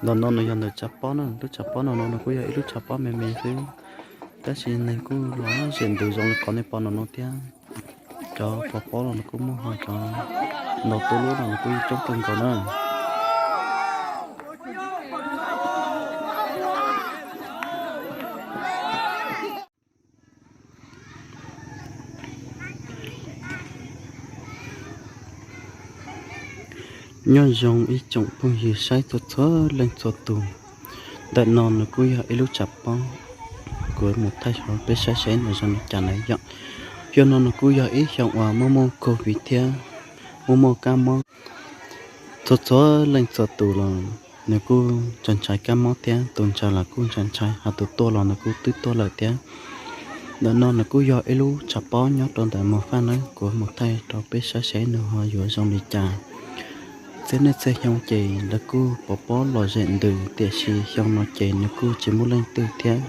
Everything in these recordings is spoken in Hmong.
Ntawm no nws yog ntawm tshav pob na, lub tshav pob no no nws kuj yog ib lub tshav pob me me xwb, tab sis neeg kuj los zem ntws zoo li qhov nej pom no no thiab. Cov pov pob los nws kuj muaj ho cov ntau tuaj lub los nws kuj coob kawg nkaus na. Nyob zoo ib tsoom phooj ywg saib txhua txhua leej txhua tus, ntawm no nws kuj yog ib lub tshav pob, kuv mus thaij rau peb saib seb nws zoo li cas na yom. Xyoo no nws kuj yog ib xyoo uas muaj muaj covid thiab muaj muaj kab mob. Txhua txhua leej txhua tus los nws kuj ntshai ntshai kab mob thiab, tus ntshai los kuj ntshai ntshai, ho tus tuaj los nws kuj twb tuaj lawm thiab. Ntawm no nws kuj yog ib lub tshav pob nyob rau ntawm Mos Faj na, kuv mus thaij rau peb saib seb nws ho yuav zoo li cas. Txhia niaj txhia xyoo ces lawv kuj pov pob los zem ntws, tiam sis xyoo no ces nws kuj tsis muaj leej twg thiab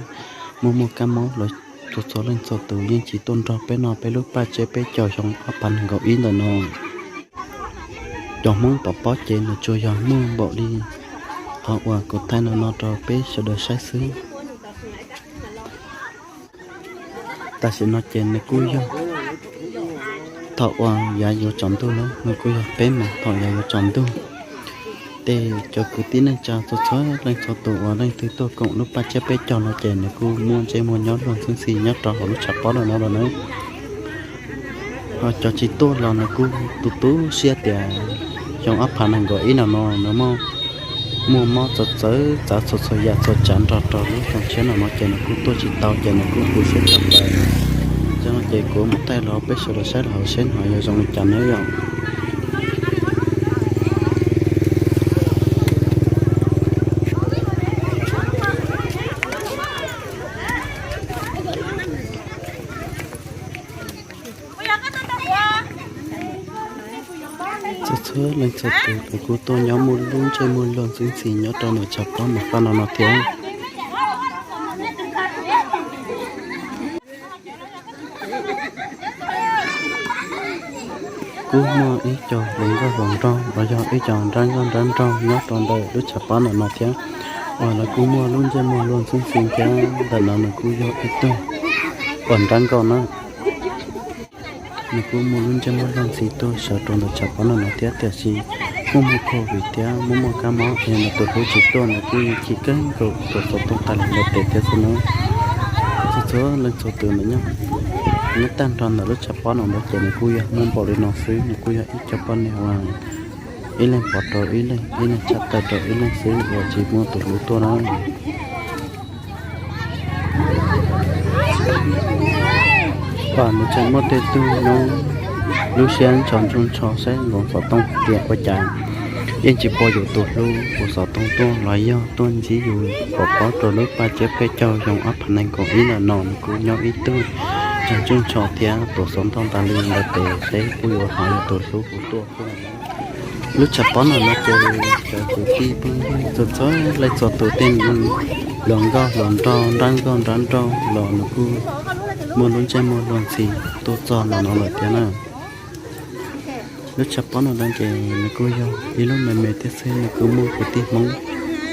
muaj muaj kab mob los txhua txhua leej txhua tus yeej tsis tuaj nrog peb no peb lub paj tsiab peb caug xyoo ob phav nees nkaum ib ntawm no. Cov Hmoob pov pob ces nws tsuas yog muaj npaum li qhov uas kuv thaij no no rau peb sawv daws saib xwb. Tam sim no ces nws kuj yog thaum uas yav yuav tsaus ntuj na, nws kuj yog peb moos thaum yav yuav tsaus ntuj. Tej cov kwv tij neej tsa txhua txhua leej txhua tus uas leej twg tuaj koom lub paj tsiab peb caug no ces nws kuj muaj ntsej muag nyob luag ntxhi ntxhi nyob rau hauv lub tshav pob no no lawm na. Ho cov tsis tuaj los nws kuj tu tu siab tias xyoo ob phav nees nkaum ib no no nws muaj muaj mob txawv txawv txav txhua txhua yam txhua tsav nrog rau lub xyoo tshiab no no ces nws kuj tuaj tsis tau ces nws kuj tu siab tshaj plaws. Xyoo no ces kuv mus thaij los peb sawv daws saib los hauv seb no yuav zoo li cas na yom. Txhua txhua leej txhua tus los kuj tuaj nyob muaj lub ntsej muag luag ntxhi ntxhi nyob rau ntawm tshav pob Mos Faj no no thiab. Kuj muaj ib co hluas nkauj hluas nraug los yog ib co nrab nkauj nrab nraug nyob rau ntawm lub tshav pob ntawm no thiab, uas lawv kuj muaj lub ntsej muag luag ntxhi ntxhi thiab. Ntawm no nws kuj yog ib tug uas nrab nkauj na. Nws kuj muaj lub ntsej muag luag ntxhi tuaj sawv rau ntawm tshav pob ntawm no thiab, tiam sis muaj muaj covid thiab muaj muaj kab mob es nws tus hlub tsis tuaj, nws kuj chim kawg nkaus tuaj xov tooj tas li ntawd tes thiab xwb na. Txhua txhua leej txhua tus ntawm nyob, nyob tag nrho ntawm lub tshav pob no ntawd ces nws kuj yog muaj npaum li no xwb, nws kuj yog ib co poj niam uas ib leeg pov rau ib leeg, ib leeg tshaj tawm rau ib leeg xwb uas tsis muaj tus hlub tuaj na. Pam nws tseem muaj tej tug nyob lub siab ntsho ntsuj ntsho saib nkoos xov tooj tias ua cas yeej tsis pom yus tus hlub tus xov tooj tuaj los yog tuaj ntsib yus pov pob rau lub paj tsiab peb caug xyoo ob phav nees nkaum ib ntawm no, nws kuj nyob ib tug ntsho ntsuj ntsho thiab tuaj xov tooj tas li ntawd tes saib kuj yuav hnov yus tus hlub kuj tuaj. Lub tshav pob no no ces cov kwv tij phooj ywg txhua txhua leej txhua tus tej hluas nkauj hluas nraug nrab nkauj nrab nraug los nws kuj muaj lub ntsej muag luag ntxhi tuaj txog ntawm no lawm thiab na. Lub tshav pob no no ces nws kuj yog ib lub me me thiab xwb, nws kuj muaj kwv tij Hmoob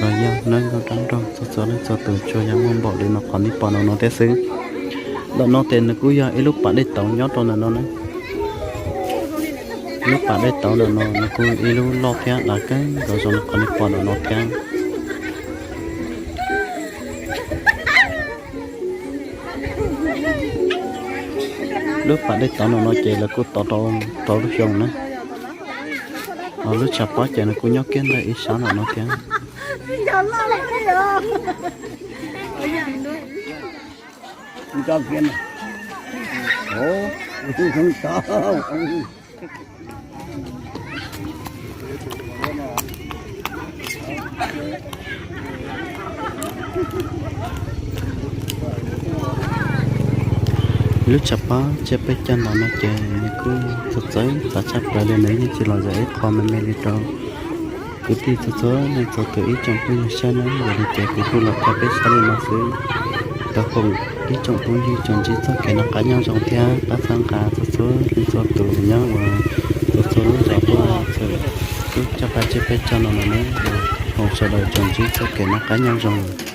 los yog nrab nkauj nrab nraug txhua txhua leej txhua tus tsuas yog muaj npaum li no qhov nej pom no no thiab xwb. Ntawm no ces nws kuj yog ib lub pas dej tauv nyob rau ntawm no na. Lub pas dej tauv ntawm no nws kuj ib lub loj thiab dav kawg nkaus zoo li qhov nej pom ntawm no thiab. Lub pas dej tauv ntawm no ces lawv kuj tov rau rau lub xyoo na. Ho lub tshav pob ces nws kuj nyob kiag ntawm ib sab ntawm no thiab. Lub tshav pob tsiab peb caug ntawm no ces nws kuj txawv txawv txav tshaj plaws li, nws yeej tsis los zam ib qho me me li rau kwv tij txhua txhua leej txhua tus ib tsoom phooj ywg saib na. Yog li ces kuv kuj los thaij peb saib li no xwb. Thov foom ib tsoom phooj ywg tsoom ntsib txoj kev noj qab nyob zoo thiab pab txhawb nqa txhua txhua leej txhua tus nyob uas txhua txhua lub zos tuaj txhawm lub tshav pob tsiab peb caug no los na. Sawv daws tsuas ntsib txoj kev noj qab nyob zoo.